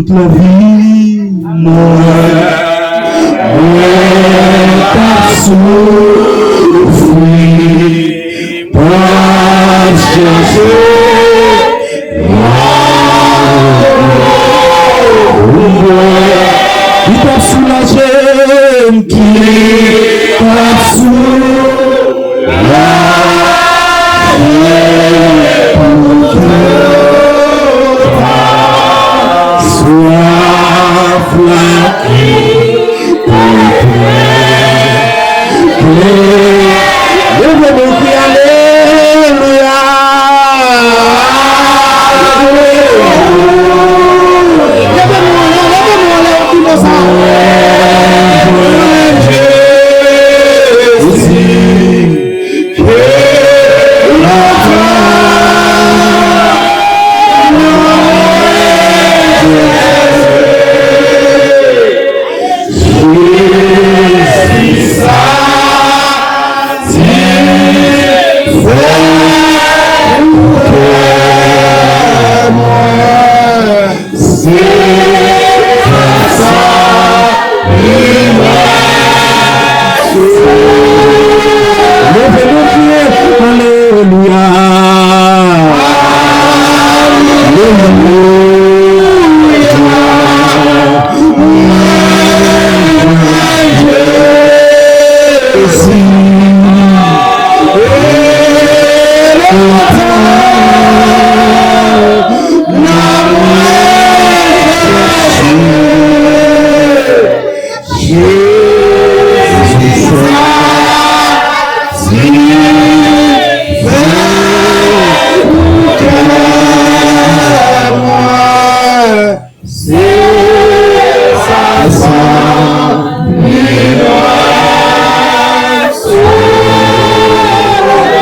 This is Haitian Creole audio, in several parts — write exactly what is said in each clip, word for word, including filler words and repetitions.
Tout lavi mwen, mwen t ap soufri, p ap chache. Li t ap soulaje m, ki t ap soulaje m pou kè swaf la ki Leve men w, kri alelouya. Leve men w anlè, leve men w anlè, w pi bon sa. Jezi.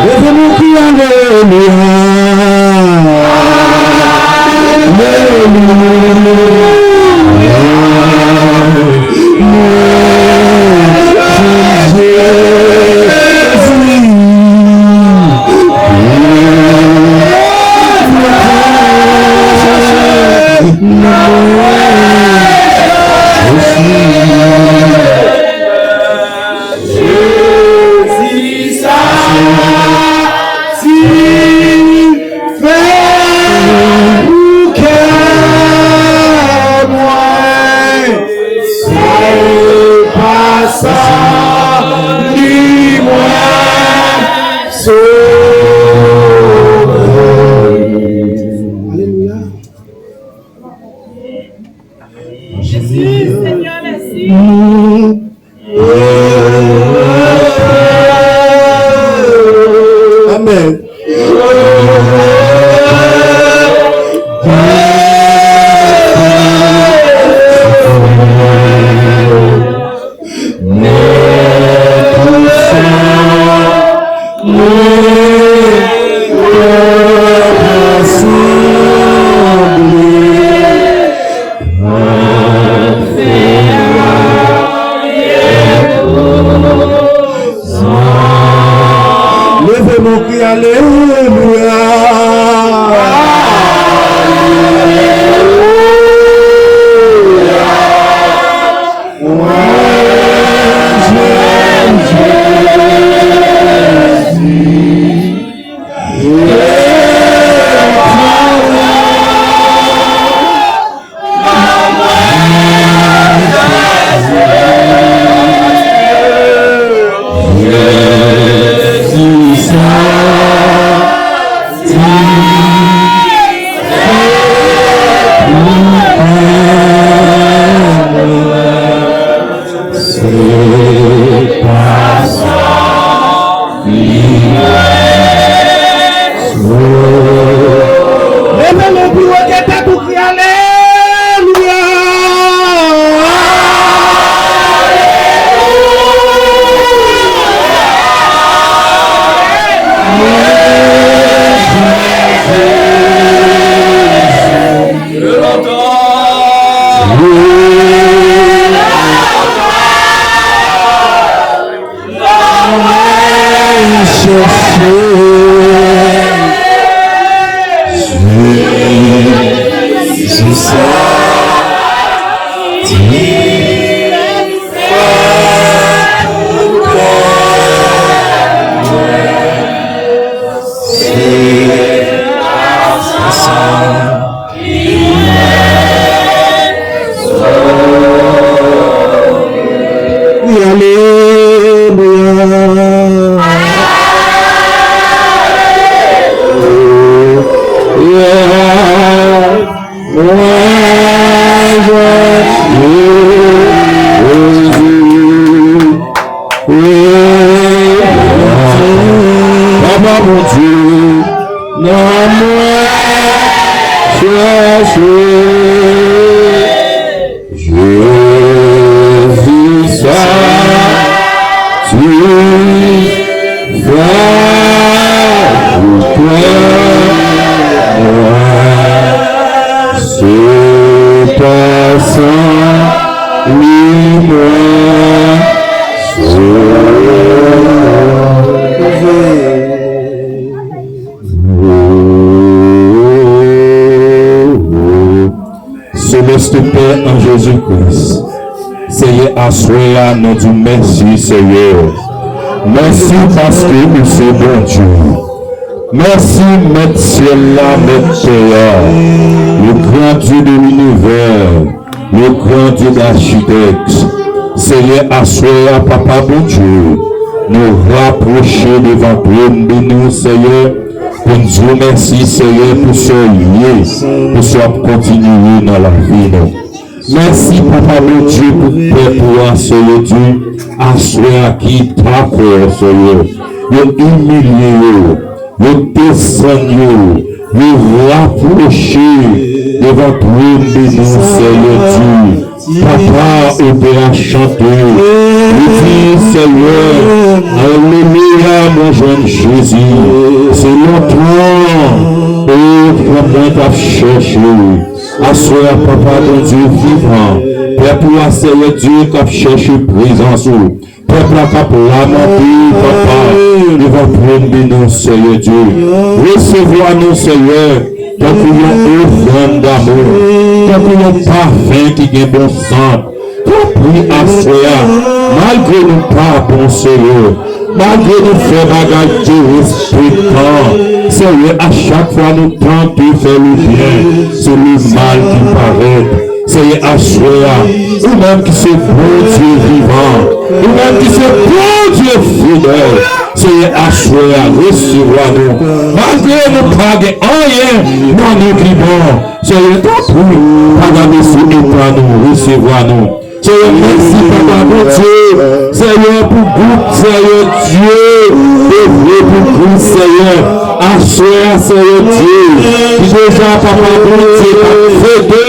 Leve men, kriye alelouya. Alelouya. Jezi, sa ti fè pou kè mwen, se pa sa li mwen sove. Alelouya. Jezi, Senyè, mèsi. Amèn. Leve men, kriye alelouya. Mwen jwenn Jezi. Leve men pi wo ke tèt ou, kriye alelouya. Mwen chèche Jezi, sa ti fè pou kè mwen, se pa sa. Wi, alelouya. Mwen jwenn Jezi. Papa Bondye, nan mwen chèche Jezi, sa ti fè pou kè mwen, se pa sa li mwen sove. Seleste Pè an Jezi Kris, Seyè, aswè a, nou di w mèsi, Seyè. Mèsi paske ou se Bondye. Mèsi, Mèt syèl la, Mèt tè a, le grand Dieu de l'univers, le grand Dieu d'architectes. Seyè, aswè a, Papa Bondye, nou rapwoche devan twòn beni w, Seyè, Pou n di w mèsi, Senyè, pou sa w ye, pou sa w ap kontinye nan lavi nou. Mèsi, Papa Bondye, pou pèp ou a, Senyè Dye, aswè a ki dakò, Senyè. Yo imilye yo, yo desann yo, yo rapwoche devan twòn beni w, Senyè Dye. Papa, otè a chante. Li di, Senyè, alelouya, mwen jwenn Jezi. Se lontan, o, fanm mwen t ap chèche. Aswè a, Papa Bondye vivan, pèp ou a, Senyè Dye, k ap chèche prezans ou. Pèp la k ap lamante, Papa, devan twòn beni w, Senyè Dye. Resevwa nou, Senyè, tankou yon ofrann damou, tankou yon pafen ki gen bon sant. Tanpri, aswè a, malgre nou pa bon, Senyè, malgre nou fè bagay derespektan, Senyè, a chak fwa nou tante fè lebyen, se lemal ki parèt. Seyè, aswè a, ou menm ki se Bondye vivan, ou menm ki se Bondye fidèl, Seyè, aswè a, resevwa nou. Malgre nou pa gen anyen nan nou ki bon, Seyè, tanpri, pa gade sou eta nou, resevwa nou. Seyè, mèsi, Papa Bondye, Seyè, pou gwoup, Seyè Dye, devwe pou Kris, Seyè. Aswè a, Seyè Dye, ki deja, Papa Bondye, k ap fete,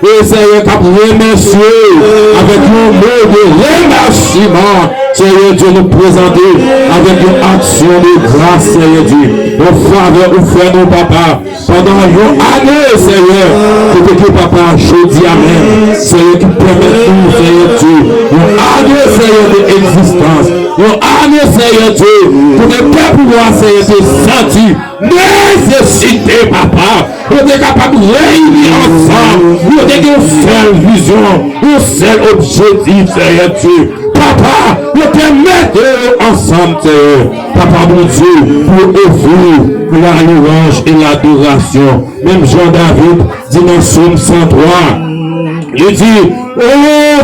e Seyè, k ap remèsye avèk yon mo de remèsiman. Seyè Dye, nou prezante avèk yon aksyon de gras, Seyè Dye, yon favè ou fè nou, Papa, pandan yon ane, Seyè, kote ke, Papa, jodi a menm, Seyè, ki pèmèt nou, Seyè Dye, yon ane, Seyè, de egzistans, yon ane, Seyè Dye, kote pèp ou a, Seyè, te santi nesesite, Papa, yo te kapab reyini ansanm, yo te gen yon sèl vizyon, yon sèl objektif, Seyè Dye. Papa, yo te mete yo ansanm, Seyè. Papa Bondye, pou yo ofri la louanj e ladorasyon. Menm jan David di nan Sòm san twa, li di, o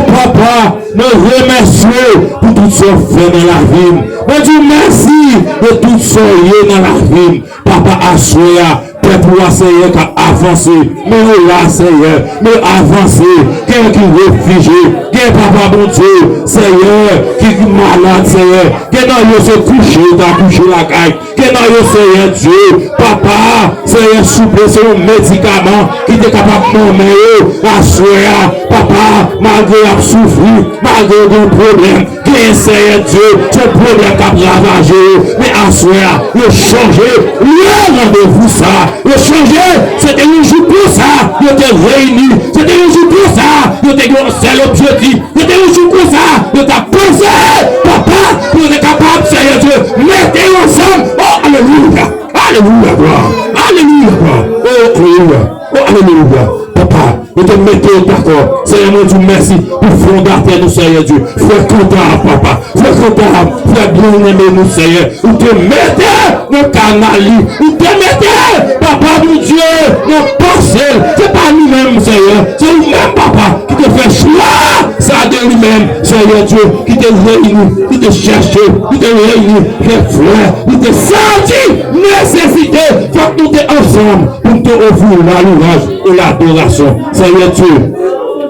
Papa, mwen remèsye w pou tout sa w fè nan lavi m. Mwen di w mèsi de tout sa w ye nan lavi m. Papa, aswè a, pèp ou a, Seyè, k ap avanse. Men yo la, Seyè, men yo avanse. Gen ki refijye, gen, Papa Bondye, Seyè, ki, ki malad, Seyè. Gen nan yo se kouche yo ta kouche lakay. Gen nan yo, Seyè Dye, Papa, Seyè, souple, se yon medikaman ki te kapab ban men yo. Aswè a, Papa, malgre y ap soufri, malgre yo gen pwoblèm, genyen, Seyè Dye, se pwoblèm k ap ravaje yo. Men aswè a, yo chanje, lè randevou sa, yo chanje. Se te yon jou konsa, yo te reyini. Se te yon jou konsa, yo te gen yon sèl objektif. Se te yon jou konsa, yo t ap panse, Papa, pou yo te kapab, Seyè Dye, mete yo ansanm. O, alelouya! Alelouya, glwa! Alelouya, glwa! O, alelouya! O, alelouya! Papa, yo te mete yo dakò. Seyè, mwen di w mèsi pou fondatè nou, Seyè Dye. Frè Kantav, Papa. Frè Kantav, frè byeneme nou, Seyè. Ou te mete nan kanal li. Ou te mete, Papa Bondye, nan panse l. Se pa nou menm, Seyè. Se ou menm, Papa, ki te fè chwa sa de li menm, Seyè Dye, ki te reyini, ki te chèche, ki te reyini, fè frè, ki te santi nesesite. Fòk nou te ansanm pou n te ofri la louanj e ladorasyon. Seyè Dye,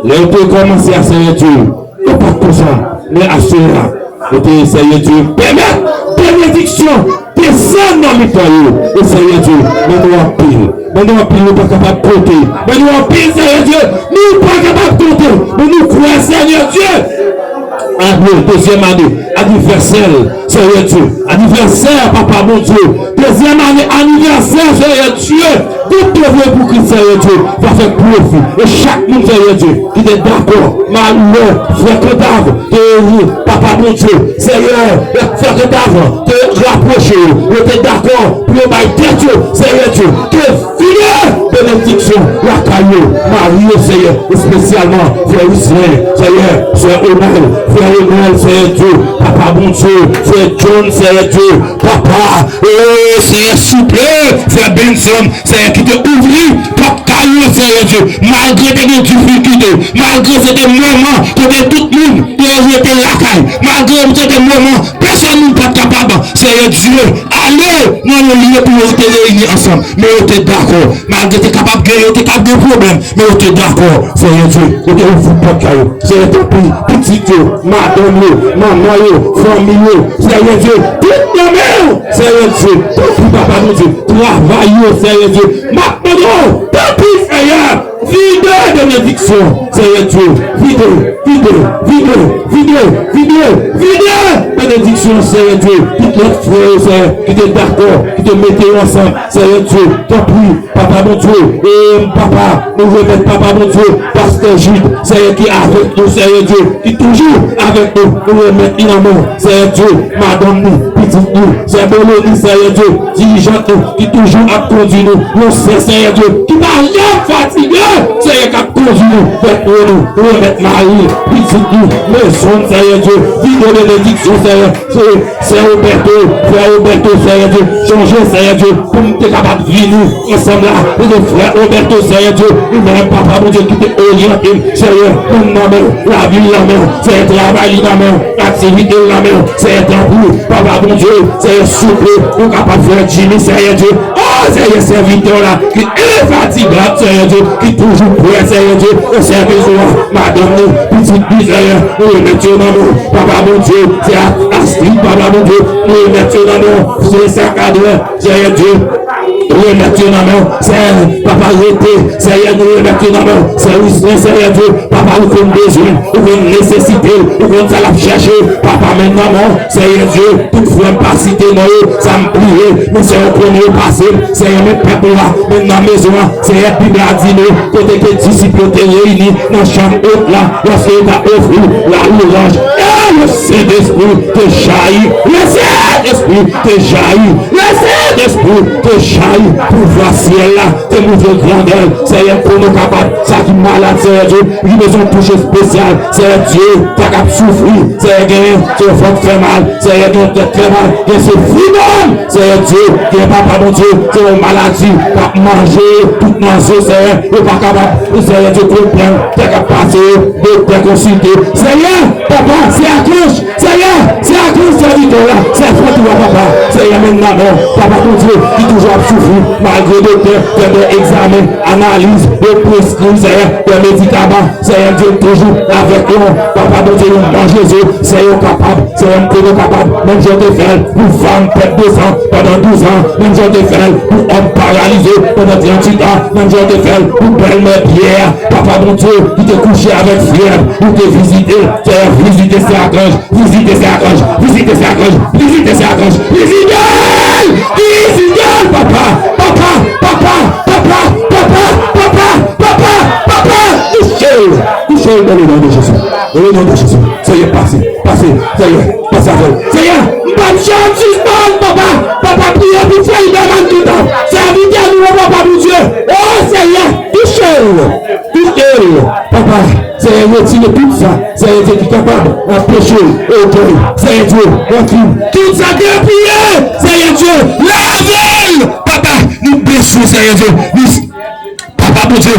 lè yo te kòmanse a, Seyè Dye, yo pa t konsa, men aswè a, yo te, Seyè Dye, pèmèt benediksyon desann nan mitan yo. E Seyè Dye, men nou anpil. Men nou anpil, nou pa kapab konte. Men nou anpil, Seyè Dye, nou pa kapab konte. Men nou kwè, Seyè Dye. Ane, dezyèm ane, anivèsè, Seyè Dye. Anivèsè, Papa Bondye. Dezyèm ane, anivèsè, Seyè Dye. Tout devwe pou Kris, Seyè Dye, va fè pwofi. E chak moun, Seyè Dye, ki te dakò, malè, frè Kantav, te ri, Papa Bondye, Seyè, frè Kantav, te rapwoche yo, yo te dakò pou yo bay tèt yo, Seyè Dye, ke file benediksyon lakay yo, mari yo, Seyè, espesyalman frè Wislen, Seyè, sè Onèl, frè Onèl, Seyè Dye, Papa Bondye, frè John, Seyè Dye, Papa, o, Seyè, souple, frè Benson, Seyè, ki te ouvri pòt travay yo, Seyè Dye, malgre te gen difikilte, malgre se te moman kote tout moun te rete lakay, malgre se te moman pèsonn moun pa t kapab, Seyè Dye, ale nan yon lye pou yo te reyini ansanm, men yo te dakò, malgre te kapab gen, yo te kapab gen pwoblèm, men yo te dakò, Seyè Dye, yo te ouvri pòt kay yo, Seyè, tanpri, pitit yo, madanm yo, manman yo, fanmi yo, Seyè Dye, tout nan men w, Seyè Dye, tanpri, Papa Bondye, travay yo, Seyè Dye, m ap mande w, tanpri, Seyè, vide benediksyon, Seyè Dye, vide, vide, vide, vide, vide, vide benediksyon, Seyè Dye, tout lòt frè yo, Seyè, ki te dakò, ki te mete yo ansanm, Seyè Dye, tanpri, Papa Bondye, e Papa, nou remèt Papa Bondye, pastè Jude, Seyè ki avèk nou, Seyè Dye, ki toujou avèk nou, nou remèt li nan men w, Seyè Dye, madanm nou, pitit nou, sè Boloni, Seyè Dye, dirijant nou, ki toujou ap kondui nou, yon sè, Seyè Dye, ki pa janm fatige, Seyè, k ap kondui nou, fè pou nou, nou remèt mari, pitit nou, mezon, Seyè Dye, vide benediksyon, Seyè, Sè Roberto, frè Roberto, Seyè Dye, chonje, Seyè Dye, pou m te kapab vini ansanm la, pou ke frè Roberto, Seyè Dye, li menm, Papa Bondye, ki te oryante m, Seyè, pou m nan men w, lavi l nan men w, Seyè, travay li nan men w, aktivite l nan men w, Seyè, tanpri, Papa Bondye, Seyè, souple, ou kapab fè Jimmy, Seyè Dye, o, Seyè, sèvitè w la, ki enfatigab, Seyè Dye, ki toujou prè, Seyè Dye, o sèvis ou an, madanm nou, pitit li, Seyè, nou remèt yo nan men w. Papa Bondye, sè Astrid, Papa Bondye, nou remèt yo nan men w. Sè Sakadrè, Seyè Dye, nou remèt yo nan men w. Sè Papa Rete, Seyè, nou remèt yo nan men w. Sè Wislen, Seyè Dye, Papa, ou konn bezwen, ou konn nesesite l, ou konn sa l ap chèche. Papa, men nan men w, Seyè Dye, tout frè m pa site non yo, sa m bliye, men Seyè, ou konn yo pase m. Seyè, men pèp ou la, men nan mezon an, Seyè, Bib la di nou, kote ke disip yo te reyini nan chanm wot la, lòske yo t ap ofri lalouwanj, e le Sentespri te jayi, le Sentespri te jayi, le Sentespri te jayi, pouvwa syèl la te louvri grandè l, Seyè, pou nou kapab, sa ki malad, Seyè Dye, ki bezwen touche espesyal, Seyè Dye, sa k ap soufri, Seyè, genyen se vant fè mal, Seyè, gen tèt fè mal, gen se fridòm, Seyè Dye, gen Papa Bondye, se yon maladi k ap manje tout nan zo, Seyè, yo pa kapab, Seyè Dye, konprann sa k ap pase yo, doktè konsilte, Seyè, Papa, se akanj, Seyè, se akanj sèvitè w la, sèvant ou a, Papa, Seyè, men nan men w, Papa Bondye, ki toujou ap soufri, malgre doktè fè de egzamen, analiz, yo preskri, Seyè, de medikaman, Seyè Dye toujou avèk nou. Papa Bondye, yon manje zo, Seyè, ou kapab. Seyè, m konnen ou kapab. Menm jan w te fè l pou fanm pèt de san pandan douz an. Menm jan w te fè l pou òm paralize pandan tranntuit an. Menm jan w te fè l pou bèlmè Pyè a. Papa Bondye, ki te kouche avèk fyèv, ou te vizite l. Seyè, vizite sè Akanj. Vizite sè Akanj. Vizite sè Akanj. Vizite sè Akanj. Vizite l! Vizite l, papa! Papa! Papa! Papa! Papa! Papa! Papa! Papa! Touche l! Touche l dans le nom de Jésus. Dans le nom de Jésus. Seyè, pase, pase, Seyè, pase avè l. Seyè, m p ap janm sispann, papa. Papa, priye pou Feydeman toutan. Sèvitè nou an, papa Bondye. O Seyè, touche l. Touche l, papa. Seyè, retire tout sa, Seyè Dye, ki kapab anpeche l, ògèy, Seyè Dye, rankinn. Tout sa ki apiye, Seyè Dye, lave l, papa. Nou bezwen, Seyè Dye, nou Papa Bondye,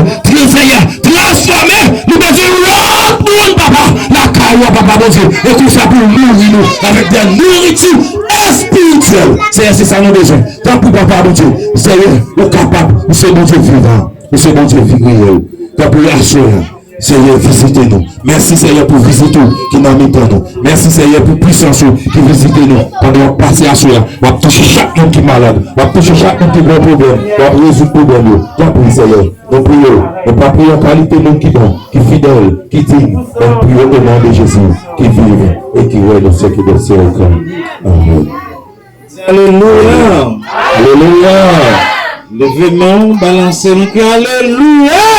Seyè, transfòme, nou bezwen lòt moun, papa, lakay ou a, papa Bondye, e konsa pou nouri nou avèk de nouriti espirityèl. Seyè, se sa nou bezwen. Tanpri, papa Bondye, Seyè, ou kapab, ou se Bondye vivan, ou se Bondye vi reyèl. Tanpri, aswè a, Seyè, vizite nou. Mèsi, Seyè, pou vizit ou ki nan mitan nou. Mèsi, Seyè, pou pwisans ou ki vizite nou pandan w ap pase aswè a. W ap touche chak moun ki malad. W ap touche chak moun ki gen pwoblèm. W ap rezoud pwoblèm yo. Tanpri, Seyè, nou priye w. Nou pa priye an kalite moun ki bon, ki fidèl, ki diy, men nou priye w o non de Jezi, ki viv e ki règne au siècle des siècles. Amèn. Alelouya. Alelouya. Leve men w, balanse l, kri alelouya.